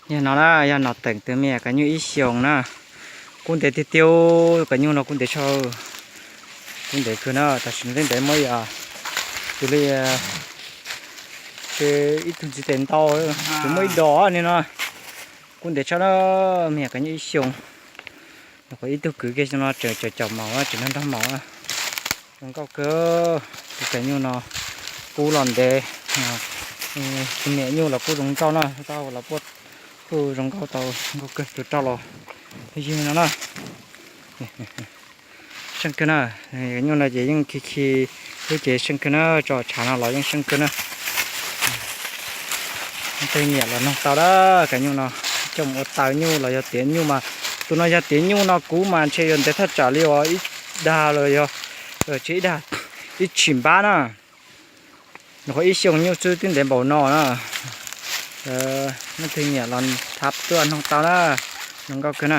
Yog no na, yog no teem tus me kav nyuj ib xyoos na. Kub ntev tiag tiag, kav nyuj no kub ntev tshaj. Kub ntev kawg na, tam sim no ntev muab ib, tus li, ib tug ntxiv tes ntau, tsis muaj ib dos ni no. Kub ntev tshaj na, me kav nyuj ib xyoos. Nyuam qhuav ib tug kwv kiag xyoo no tseem caum caum maum, tseem nrog nrog maum. Zoo nkauj kawg, tus kav nyuj no kub los ntev. Tus niam nyuj los kuj zoo nkauj na, tau los puaj kuj zoo nkauj tau, zoo nkauj kawg tus rau los yig no na. Seej kawg na, nyuj no ces yeej khi khi hlub ces seej kawg na, tso tshav no los yeej seej kawg na. Tej niam los noog tau dab kav nyuj no, coj mus ua taws nyuj los yog tiav nyuj mas, tus no yog tiav nyuj no kuv mas ntshe yuav ntev thaj tsam li uas ib dag los yog, tsis ib dag, ib tshim npab na. Nyuam qhuav ib xyoos nyuj xwb twb ntev npaum no na. Leej twg nyiam los thab tuaj noog tau na, zoo nkauj kawg na.